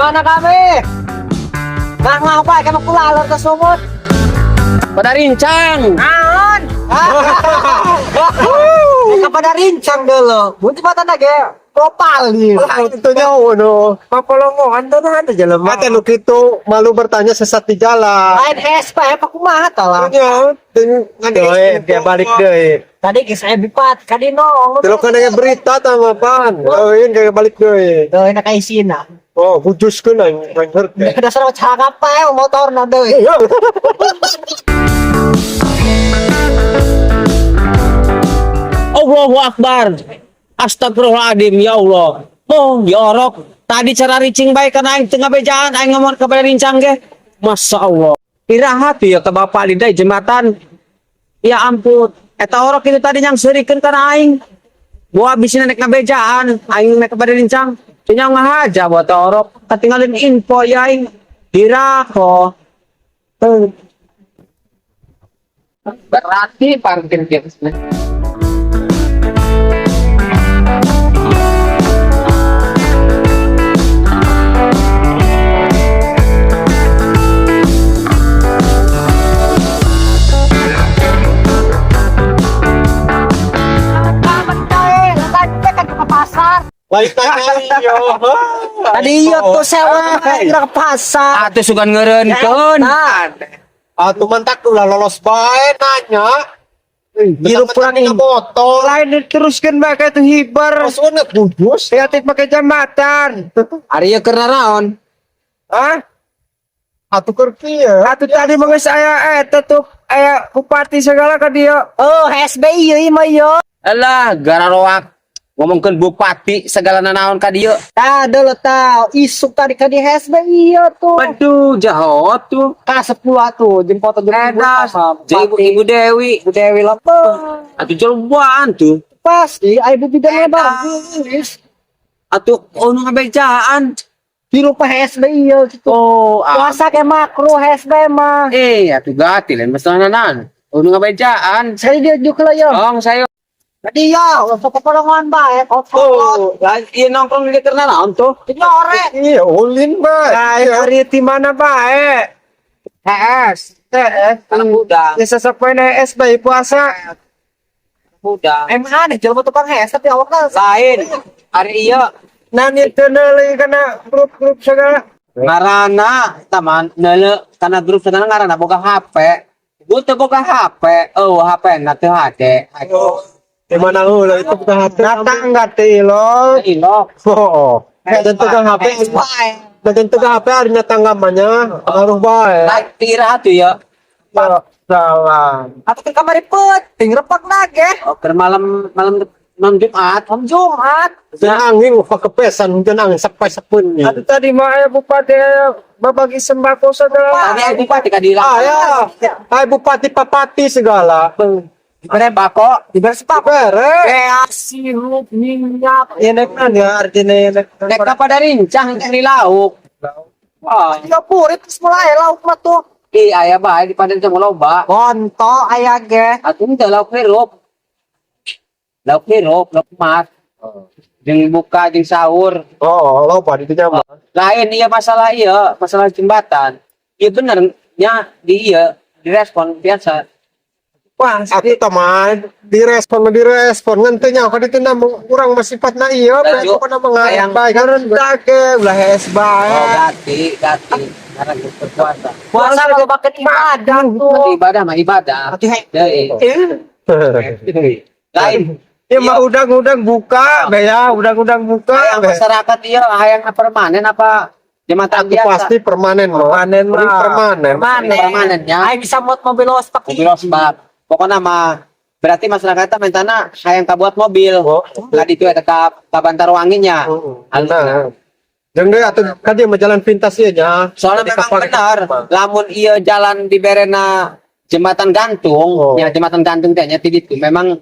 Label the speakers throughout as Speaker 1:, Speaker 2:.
Speaker 1: Mana kami? Nah, ngapa kamu pulang ke sumut?
Speaker 2: Padarincang.
Speaker 1: Naon? Kepada rincang dulu. Bunti mata lagi. Kopal nih.
Speaker 3: Itunya ono.
Speaker 4: Papolongoan tuh ada jalan mah.
Speaker 3: Ate nu kitu malu bertanya sesat di jalan.
Speaker 1: Lain SP apa kumaha tah lah.
Speaker 3: Nya,
Speaker 4: Doi, dia balik deh.
Speaker 1: Tadi kisah saya bipat kadino.
Speaker 3: Delok kana berita tah mah pan. Oh, ini kayak balik deui.
Speaker 1: Doi nak kaisina.
Speaker 3: Oh, hujuskeun aing aing herte.
Speaker 1: Dasar cakap apa ya motor na doi.
Speaker 2: Allahu Akbar. Astagfirullahaladzim ya Allah. Oh, jorok. Tadi cara ricing baik karena aing tengah bejaan aing ngomong kepada rincang ge. Masya Allah. Iraha tuh ya ke bapak lidah jembatan. Ya ampun. Eta orok itu tadi yang serikeun kana aing. Gua habisin naik ngabejaan, aing naik kepada rincang. Nya ngahaja buat orok. Ketinggalin info ya aing. Dirako. Berarti parkir dia.
Speaker 1: Kan ke pasar.
Speaker 3: Lain tanya yo.
Speaker 1: Tadi iya tuh sewa ke pasar.
Speaker 2: Atuh sugan ngeureunkeun.
Speaker 1: Nah,
Speaker 3: Atuh mantak ulah lolos bae nanya.
Speaker 4: Hirup kurang
Speaker 3: ini motor.
Speaker 4: Lain diteruskan bae kayak itu hibar.
Speaker 3: Maksudnya kudus.
Speaker 4: Lihat pakai jembatan.
Speaker 2: Ari ieu keur naraon?
Speaker 4: Hah?
Speaker 3: Atuh keur kieu.
Speaker 4: Atuh tadi menges aya tutup aya bupati segala ka dia.
Speaker 1: Oh, SBI ieu mah ieu.
Speaker 2: Alah, gararoak ngomongkeun bupati segala nanaon ka dieu.
Speaker 1: Tah dulu tah isuk tadi ka di SBI ieu tuh.
Speaker 2: Aduh, jahot tuh.
Speaker 1: Ka 10 tuh jeung foto jeung ibu
Speaker 2: Edas,
Speaker 1: sama
Speaker 2: jeung ibu, ibu Dewi.
Speaker 1: Ibu Dewi lah.
Speaker 2: Atuh jelbaan tuh.
Speaker 1: Pasti ai ibu bidan bagus.
Speaker 2: Atuh ono ngabejaan.
Speaker 1: Di lupa SBI ieu gitu.
Speaker 2: Oh, ah.
Speaker 1: Puasa kayak makro SBI mah.
Speaker 2: Eh, atuh gati lain masalah naon. Ono ngabejaan.
Speaker 1: Sekali dia juga lah ya.
Speaker 2: Tong saya.
Speaker 1: Tadi ya, pepolongan bae,
Speaker 2: Oh, lah ieu nongkrong di keur nanaon tuh?
Speaker 1: Nyore.
Speaker 3: Iya, ulin bae.
Speaker 4: Lain hari di mana bae?
Speaker 2: HS,
Speaker 4: TS.
Speaker 2: anak muda,
Speaker 4: Ya sesepoin HS bae puasa.
Speaker 2: muda.
Speaker 1: Emang aneh jelema tukang HS tapi awakna
Speaker 2: Lain, ari ieu
Speaker 4: Nani teu neuli kana grup-grup segala.
Speaker 2: Ngarana taman neule kana grup sana ngarana boga HP. Gua teu boga HP. Oh, HP na teu hade.
Speaker 3: Oh, di mana heula itu bukan HP.
Speaker 4: Datang enggak teh lo?
Speaker 2: Ilok.
Speaker 3: Oh. Dan tukang HP, dan tukang HP ari tanggamannya pengaruh bae.
Speaker 2: Lain tira tuh ya.
Speaker 4: Salam.
Speaker 1: Atau ke kamar penting repak nage.
Speaker 2: Oh, keur malam malam malam Jumat.
Speaker 1: Malam Jumat.
Speaker 3: Hujan angin wah kepesan hujan angin sampai sepunnya.
Speaker 4: Atuh tadi mah aya bupati aya babagi sembako segala.
Speaker 2: Tadi ai bupati ka di
Speaker 3: Ah ya, ay bupati papati segala.
Speaker 2: Dibere bako.
Speaker 1: Diberi sepak.
Speaker 3: Bere.
Speaker 1: Kayak sirup minyak.
Speaker 4: Ya nek ya artinya ya nek.
Speaker 2: Nek ka pada rincang di lauk. Wah,
Speaker 1: Tiga purit terus mulai lauk mah tuh.
Speaker 2: ih aya bae di padan teh loba.
Speaker 1: Bonto aya ge.
Speaker 2: Atuh teh lauk hirup. Lauk hirup, lauk emas. Jeung buka jeung sahur.
Speaker 3: Oh, loba di dinya mah.
Speaker 2: Lain iya masalah iya masalah jembatan iya bener nya di iya direspon biasa.
Speaker 4: Wah,
Speaker 3: Atuh teman direspon mah direspon ngan teu nyaho ka ditu na urang mah sifatna ieu
Speaker 2: Laju.
Speaker 3: pokona mah ngarep
Speaker 2: Hayang.
Speaker 3: bae kan.
Speaker 4: take ulah HS bae.
Speaker 2: Oh, ganti ganti karena berpuasa.
Speaker 1: Puasa kalau pakai ibadah tuh.
Speaker 2: Tapi ibadah mah ibadah.
Speaker 1: Atuh hei.
Speaker 2: Deui. Lain
Speaker 4: Ya mah udang-udang buka, be ya, udang-udang buka.
Speaker 2: hayang
Speaker 4: Be.
Speaker 2: masyarakat iya hayang permanen apa jembatan
Speaker 3: Atuh
Speaker 2: biasa.
Speaker 3: pasti permanen mah.
Speaker 4: Permanen mah.
Speaker 3: Permanen.
Speaker 1: Permanen.
Speaker 2: Permanennya.
Speaker 1: Aing bisa muat mobil lospak.
Speaker 2: Mobil losbak. Pokoknya mah berarti masyarakat mentana hayang kabuat mobil.
Speaker 3: Oh.
Speaker 2: Tadi itu eta ka ka Bantarwanginya.
Speaker 3: Heeh. Nah. Jeung deui atuh ka dieu mah jalan pintas ieu nya.
Speaker 2: Soalnya
Speaker 3: Jadi
Speaker 2: memang
Speaker 3: kapal-
Speaker 2: benar, lamun iya jalan di berena jembatan gantung,
Speaker 3: Oh.
Speaker 2: ya jembatan gantung teh nya ti ditu memang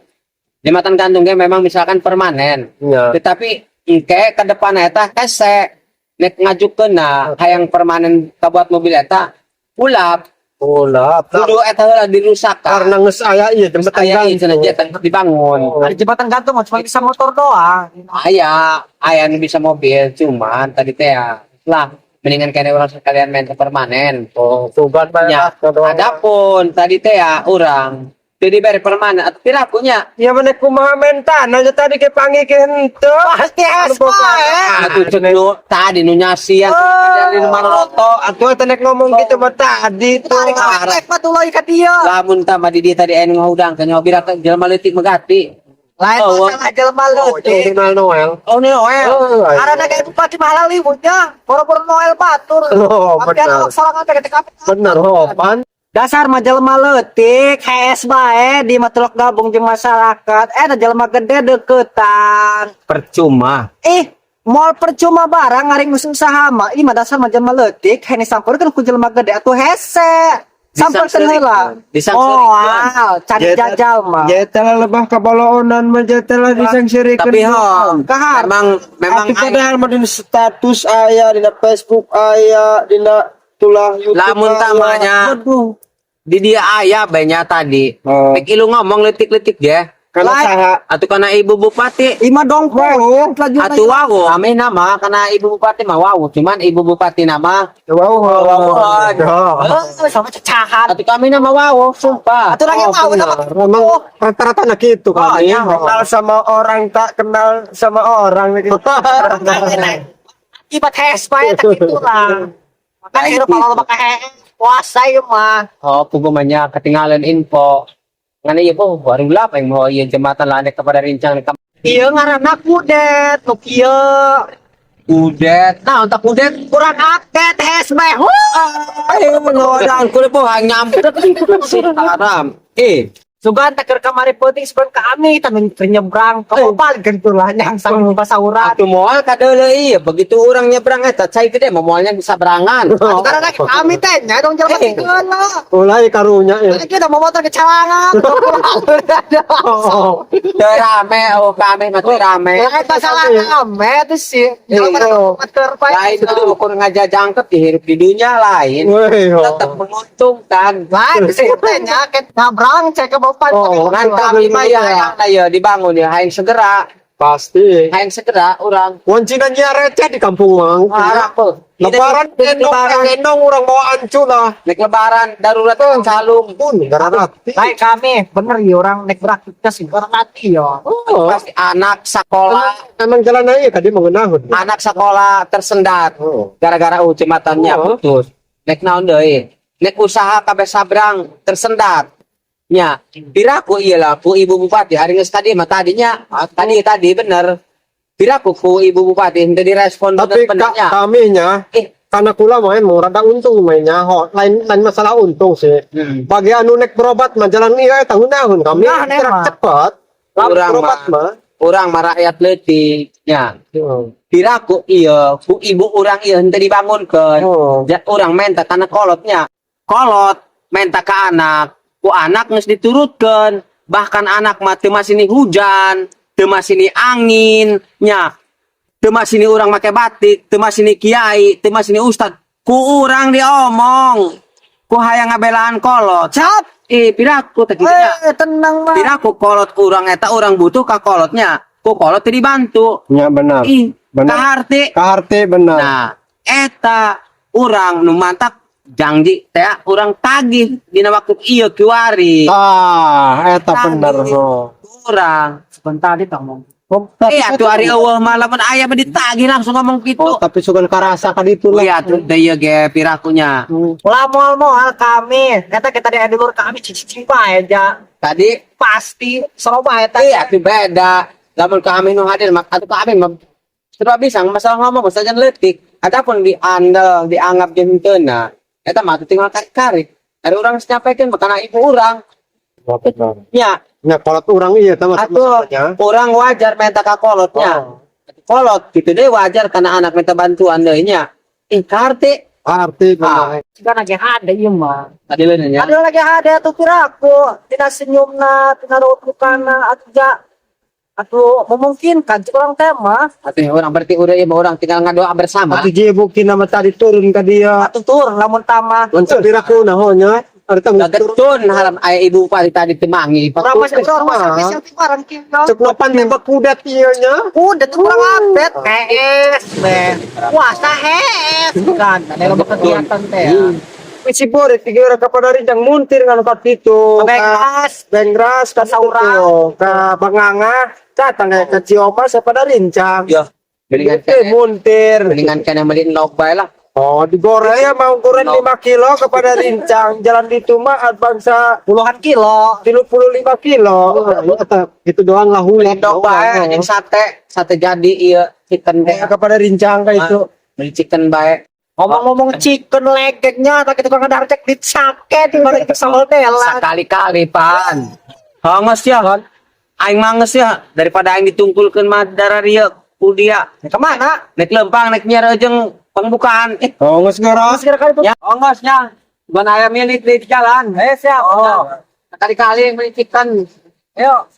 Speaker 2: jembatan gantung ge memang misalkan permanen.
Speaker 3: Nya.
Speaker 2: Tetapi engke ke depan eta hese nek ngajukeunna hayang permanen kabuat mobil eta ulap
Speaker 3: Ulah.
Speaker 2: kudu eta heula dirusak
Speaker 3: Karena geus aya ieu jembatan
Speaker 2: aya ieu cenah
Speaker 3: gantung.
Speaker 2: nya dibangun.
Speaker 3: Oh.
Speaker 1: Ada jembatan gantung cuma bisa motor doang.
Speaker 2: Aya, aya nu bisa mobil cuman tadi teh ya lah Mendingan kene urang sekalian main permanen.
Speaker 3: Oh, sugan bae.
Speaker 2: Ya, adapun tadi teh ya urang teu dibere permanen atau pirakunya.
Speaker 4: Ya mana kumaha mentan aja tadi ke panggil ke henteu.
Speaker 1: Pasti es bae.
Speaker 2: Atuh cek nu tadi nu nyasian dari nu maroto.
Speaker 4: Atuh eta nek ngomong gitu mah tadi tuh.
Speaker 1: Tarik rek mah tuloy ka dieu.
Speaker 2: Lamun tambah di dia tadi anu ngahudang kan nyawa birak jelema leutik megati.
Speaker 1: Lain
Speaker 2: Oh,
Speaker 1: masalah jelema leutik.
Speaker 3: Ronald Noel.
Speaker 2: Oh Noel.
Speaker 3: Oh,
Speaker 1: Karena kayak bupati malah libutnya, boro-boro Noel batur.
Speaker 3: Oh,
Speaker 1: Tapi
Speaker 3: benar.
Speaker 1: anak sorangan teh ketika
Speaker 3: Bener, oh, pan.
Speaker 1: Dasar mah jelema leutik, HS bae di mah tulok gabung jeung masyarakat. Eh, da jelema gede deketan.
Speaker 2: Percuma.
Speaker 1: Eh, moal percuma barang ngaring usaha mah. Ih, mah dasar mah jelema leutik, hene sampeurkeun ku jelema gede atuh hese. Sampeurkeun heula.
Speaker 2: Disangseurikeun.
Speaker 1: Oh, wow, cari jajal mah.
Speaker 4: Jeta lah lebah kaboloonan mah jeta lah disangseurikeun.
Speaker 2: Tapi ho,
Speaker 1: Kahar.
Speaker 2: memang memang
Speaker 4: Atuh padahal mah dina status aya, dina Facebook aya, dina tulah YouTube.
Speaker 2: Lamun
Speaker 4: aya.
Speaker 2: tamanya.
Speaker 4: Aduh.
Speaker 2: Di dia aya banyak tadi.
Speaker 4: Oh.
Speaker 2: Pek ilu ngomong letik-letik ya.
Speaker 4: Kana
Speaker 1: Lain.
Speaker 4: saha?
Speaker 2: Atau karena ibu bupati.
Speaker 1: Ima dong
Speaker 4: Wow.
Speaker 2: Atau wawu. Kami nama karena ibu bupati mah wawu. Cuman ibu bupati nama.
Speaker 4: Wow.
Speaker 2: Wawu.
Speaker 3: Oh.
Speaker 1: Eh, sama cecahan.
Speaker 2: Atau kami nama wawu, sumpah.
Speaker 1: Atuh lagi
Speaker 3: Oh,
Speaker 1: mau
Speaker 3: benar. Memang rata-rata nak gitu
Speaker 2: Oh,
Speaker 3: kami.
Speaker 2: iya.
Speaker 4: Kenal sama orang tak kenal sama orang gitu.
Speaker 1: Akibat HS bae tak gitu lah. Makanya hirup kalau pakai HS puasa ieu mah.
Speaker 2: Oh, pugumannya ketinggalan info. Ngana iya po, baru lah yang mau iya jembatan lah kepada rincang ka
Speaker 1: Ieu ngaranna kudet, nu kieu.
Speaker 2: Kudet. Nah, untuk kudet
Speaker 1: Kurang update HS bae. Huh.
Speaker 2: ayo menodaan kulit po hang nyampe si haram. Eh,
Speaker 1: Sugan teh keur kamari peuting sebelum kami teh keur nyebrang ke opal gentur lah nyangsang pasauran.
Speaker 2: atuh moal kadeuleu ieu begitu urang nyebrang eta cai gede mah moalnya bisa berangan.
Speaker 1: Atuh karena kami teh nya dong jelema
Speaker 2: Eh.
Speaker 1: tikeun lah.
Speaker 3: Mulai karunya ya.
Speaker 1: Tadi kita mau motor ke calangan.
Speaker 3: Oh,
Speaker 2: Teu rame oh kami mah teu rame.
Speaker 1: Lain masalah rame tuh sih. Jelema motor bae.
Speaker 2: Lain ukur ngajajangkep dihirup di dunia lain.
Speaker 3: Weh, oh.
Speaker 2: Tetap menguntungkan.
Speaker 1: Lain sih teh nya ke nyabrang cek ke bopal.
Speaker 3: Oh,
Speaker 2: Ngan kami mah ya hayang na ya dibangun ya hayang segera,
Speaker 3: Pasti.
Speaker 2: hayang segera urang.
Speaker 3: Wancinannya receh di kampung mang.
Speaker 2: Harap po.
Speaker 3: Lebaran gendong,
Speaker 2: lebaran,
Speaker 3: gendong orang bawa ancu lah.
Speaker 2: nek lebaran darurat kan calung.
Speaker 3: Pun garanti.
Speaker 1: Lain kami bener ya orang naik beraktivitas sih orang mati ya.
Speaker 3: Oh,
Speaker 2: Pasti anak sekolah,
Speaker 3: emang jalan aja tadi mengenahun.
Speaker 2: anak sekolah tersendat
Speaker 3: Oh.
Speaker 2: gara-gara jembatannya
Speaker 3: Oh.
Speaker 2: putus. Nek naon deui? Nek usaha kabeh sabrang tersendat. Nya, piraku ieu lah ku ibu bupati hari geus tadi mah tadinya tadi tadi bener. Piraku ku ibu bupati henteu direspon
Speaker 3: Tapi
Speaker 2: bener-benernya.
Speaker 3: kami nya,
Speaker 2: Eh,
Speaker 3: karena kula main mau rada untung mainnya, ho, lain lain masalah untung sih. Bagi anu nek berobat mah jalan iya tahun-tahun kami
Speaker 1: Nah,
Speaker 3: gerak
Speaker 1: emang.
Speaker 3: cepat. Lamun
Speaker 2: Urang
Speaker 3: berobat
Speaker 2: mah.
Speaker 3: mah.
Speaker 2: Urang mah rakyat leutik nya.
Speaker 3: Oh.
Speaker 2: Piraku ieu ku ibu urang ieu henteu dibangunkeun.
Speaker 3: Oh.
Speaker 2: Ja, urang menta kana kolotnya. Kolot menta ka anak, ku anak geus diturutkeun. Bahkan anak mah teu masini hujan, teu masini angin, nya. Teu masini urang make batik, teu masini kiai, teu masini ustad. Ku urang diomong. Ku hayang ngabelaan kolot.
Speaker 1: Cap.
Speaker 2: Eh, piraku teh kitu nya.
Speaker 1: Eh, tenang mah.
Speaker 2: Piraku kolot urang eta urang butuh ka kolotnya. Ku kolot teu dibantu.
Speaker 3: Ya benar.
Speaker 2: Ih,
Speaker 3: Benar.
Speaker 2: kaharti.
Speaker 3: Kaharti benar.
Speaker 2: Nah, eta urang nu mantak janji teh urang tagih dina waktu ieu kiwari.
Speaker 3: Ah, eta
Speaker 2: Tagih.
Speaker 3: bener ho.
Speaker 2: Urang.
Speaker 1: Sebentar di ngomong.
Speaker 3: Oh,
Speaker 2: Eh, atuh ari eueuh mah lamun aya mah ditagih langsung ngomong gitu.
Speaker 3: Oh, tapi sugan karasa kan itu lah.
Speaker 2: Iya, atuh deui ge pirakunya.
Speaker 1: Ulah moal moal kami. Kata kita di dulur kami cicing bae aja.
Speaker 2: Tadi
Speaker 1: Pasti seru bae eta.
Speaker 2: iya atuh beda. Lamun kami nu hadir mak atuh kami mah serba bisa masalah ngomong masalah jangan leutik. Adapun diandel dianggap jeung henteu eta mah atuh tinggal karik-karik. Ada orang nyampaikan makana ibu urang.
Speaker 3: Oh, benar.
Speaker 2: Ya,
Speaker 3: Ya, kolot urang iya sama
Speaker 2: Atuh, orang wajar minta ka kolotnya.
Speaker 3: Oh.
Speaker 2: Kolot gitu deh wajar karena anak minta bantuan deh nya. Ih, karti.
Speaker 3: Arti benar.
Speaker 1: Kan lagi ada ieu mah.
Speaker 2: Tadi lu nanya.
Speaker 1: Ada lagi ada tuh piraku, tina senyumna, tina raut mukana, atuh ja atuh memungkinkan cik orang teh mah.
Speaker 2: Atuh orang berarti udah ya orang tinggal ngadoa bersama.
Speaker 3: Atuh je bukti nama tadi turun ka dia.
Speaker 1: Atuh tur lamun tamah.
Speaker 3: Mun piraku nah ho nya. Ada tamu.
Speaker 2: Gagetun haram aya ibu bupati tadi temangi.
Speaker 1: Urang mah urang mah spesial ti barang kieu.
Speaker 3: Cek nopan tembak kuda ieu nya.
Speaker 1: Udah tuh kurang update. Hees, be. Puasa hees kan. Ada loba kegiatan teh ya.
Speaker 4: Si Boris tiga orang kepada rincang muntir nganu kat itu.
Speaker 1: Bengras.
Speaker 4: Bengras ka
Speaker 1: Saurang.
Speaker 4: Ka Banganga, datang ke Ciomas pada rincang.
Speaker 2: Ya. Mendingan
Speaker 4: Muntir, muntir.
Speaker 2: Mendingan kena beli endog bae lah.
Speaker 4: Oh, digoreng ya mau goreng
Speaker 2: No.
Speaker 4: 5 kilo kepada rincang. Jalan di Tuma bangsa
Speaker 1: Puluhan kilo.
Speaker 4: 35 kilo.
Speaker 3: Oh, eta gitu doang lah
Speaker 2: Beli
Speaker 3: hulet.
Speaker 2: endog bae jeung sate, sate jadi ieu chicken teh.
Speaker 4: Ya, kepada rincang kayak itu.
Speaker 2: Beli chicken bae.
Speaker 1: Ngomong-ngomong chicken legeknya, tak itu kan ada cek di sake di mana itu sambal tela.
Speaker 2: Sekali-kali pan. Hangas ya. Aing manges ya daripada aing ditungkulkeun mah darah rieu ku dia.
Speaker 1: Kemana?
Speaker 2: Nek lempang nek nyiar jeung pembukaan. Eh,
Speaker 4: Oh, geus ngero.
Speaker 1: Terus kira-kira itu.
Speaker 2: ya ongosnya. Ban ayam milik di jalan. Eh siap. Oh. Sekali-kali yang beli chicken.
Speaker 1: Ayo.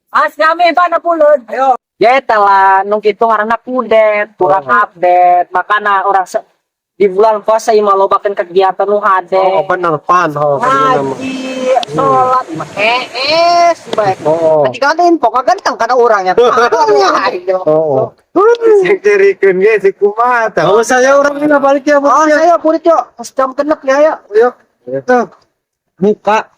Speaker 1: As kami pana pulun. Ayo. Ya eta lah, nung kitu ngaranna kudet, kurang update. Makana orang di bulan puasa ieu mah lobakeun kegiatan nu hade.
Speaker 3: Oh, bener pan. Oh, bener mah.
Speaker 1: Ngaji, sholat, mah hees bae.
Speaker 3: Oh.
Speaker 1: Ketika ada info kaganteng kana urangnya. Ayo.
Speaker 3: Oh.
Speaker 4: Sing dirikeun ge si kumaha tah.
Speaker 3: Oh, saya orang ini balik ya,
Speaker 1: Oh,
Speaker 3: ya.
Speaker 1: saya purit yuk. Pas jam genep ya, ya.
Speaker 3: Yuk. Tuh.
Speaker 2: Buka.